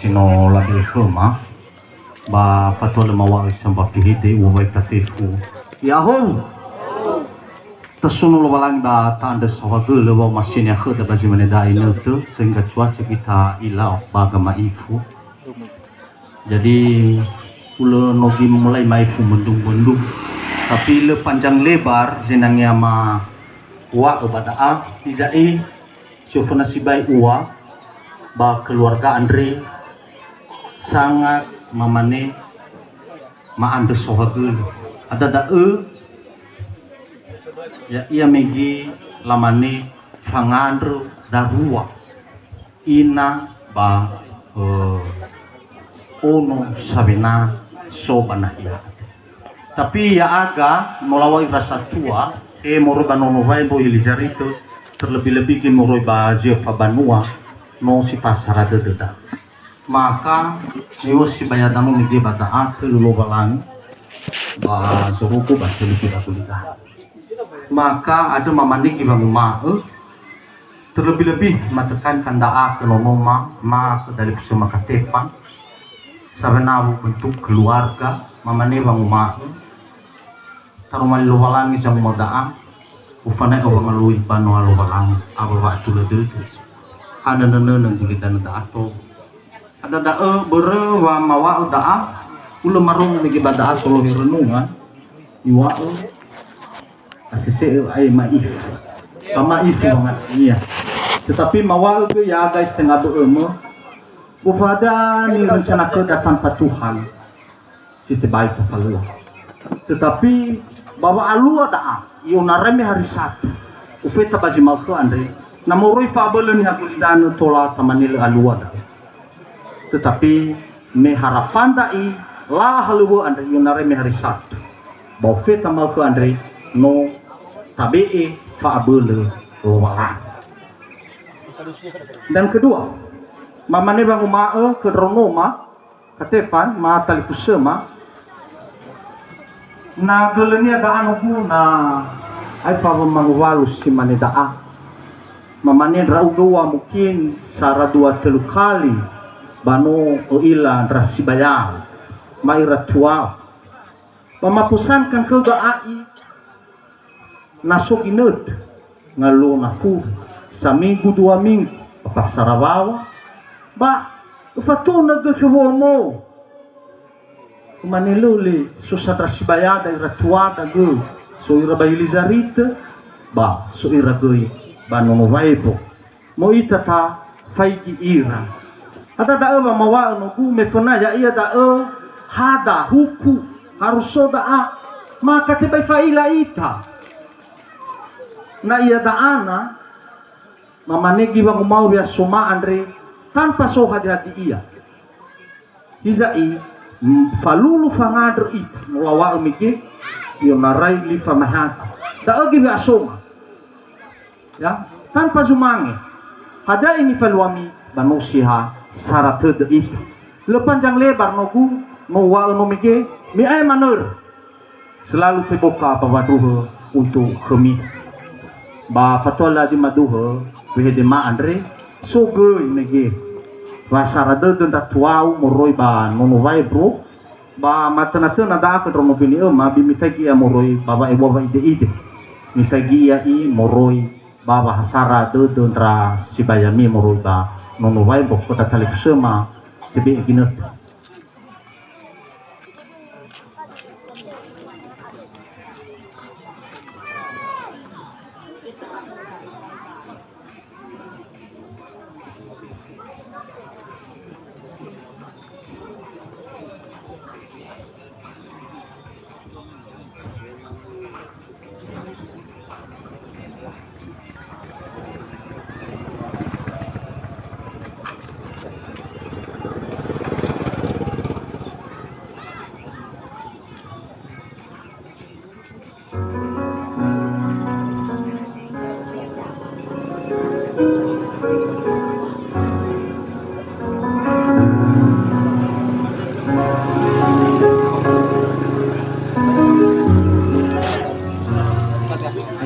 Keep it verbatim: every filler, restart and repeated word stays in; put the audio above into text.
Si no labe'e khöma, ba fatua lö mawa'ö sambua fehede uwawai tafefu. Ya'ahowu! Tasuno Lowalangi ba ta'andrö saohagölö wa'omasinia khöda ba zi mane da'a inötö, sehingga cuaca göi ta'ila ba gama'ifu. Jadi, ulö no göi mulai ma'ifu mendung-mendung. Tapi lö panjang lebar zinangea ma wa'ö ba da'a, iza'e si oföna sibai ua ba keluarga andre sangat mamane ma'andrö saohagölö. Ada da'ö, ya'ia mege lamane fangandrö darua, ina ba, eh, ono sawena so ba nahia. Tapi ya'aga no lawa'ö ira satua, he moroi ba nono wae mbo Elizarito, terlebih-lebih göi moroi ba Zefa banua, no si fasara dödöda. Maka, niŵa'ö sibai ada no mege ba da'a, tölu Lowalangi, ba zorugo ba tölu göi ba gulidanö. Maka, andrö mamane göi wanguma'ö, terlebih-lebih matekankan da'a khö nonoma, ma khö dalifusöma Katefa, sawena bentuk keluarga, mamane wanguma'ö, taroma li Lowalangi zamoma da'a, ufana'ö wangalui banua Lowalangi, awö wa'atulö dödö. Hanö nönönö gulidanö da'a tou. Ada da'ö börö wa mawa'ö da'a, ulö marongo mege ba da'a solohe renungan, iŵa'ö, asese'ö ae ma'ifu. Ba ma'ifu wangatania. Tetapi mawa'ö göi ya'aga isetengah bö'ömö, ufada nirencana khöda tanpa Tuhan. Si tebai tafalua. Tetapi ba wa'alua da'a, i'onarai me hari Sabtu, ufeta ba zi ma'ökhö andre, na moroi fa'abölö niha gulidanö tola tamane lö alua da'ö. Tetapi me harapan da'i, lala halöŵö andre i'onarai me hari Sabtu. Ba ufeta ma'ökhö andre, no tabe'e fa'abölö Lowalangi. Dan kedua, mamane wanguma'ö khö ndronoma, Katefa, ma talifusöma, na gölönia da'a nogu na aefa wömangowalu si mane da'a. Mamane ndra'ugö ua mungkin sara dua tölu kali ba no ö'ila ndra sibayau, ma ira tuau. Ba mapesankan khögu a'i, na so ginötö, ngalö nafuri, saminggu dua minggu, ba fasara wawa, ba öfatunö göi khö womo. Umane lö le, so sandra sibayada ira tuada göi, so ira ba Elizarito, ba so ira göi ba nono waebo. Mo ita tafaigi ira. Ada da'ö wamawa'ö nogu me föna ya'ia da'ö hada, huku, harus so da'a. Maka tebai fa'ila ita. Na ia da'ana, mamane göi wanguma'ö we'asoma andre, tanpa so hadi-hadi ia. Hiza'i, m-, falulu fangandrö ita, no lawa'ö mege, i'onarai li famahata. Da'ö göi we'asoma. Ya, tanpa zumange. Hadia nifaluami ba no si ha sara tödö ita. Lö panjang lebar nogu, no uŵa'ö no mege, mi'ae manörö. Selalu teboka ba wandruhö untuk khömi. Ba fatua lö adi maduhö, wehede ma andre, so göi mege. Wa sara dödö ndra tuau moroi ba nono waebo, ba matönatö na da'a khö ndra nono bini'öma, bi mifaigi ia moroi ba wa'ebua wa'ide-ide. Mifaigi ia i moroi ba wahasara dödö ndra sibayami moroi ba nono waebo khöda talifusöma, tebe'e ginötö.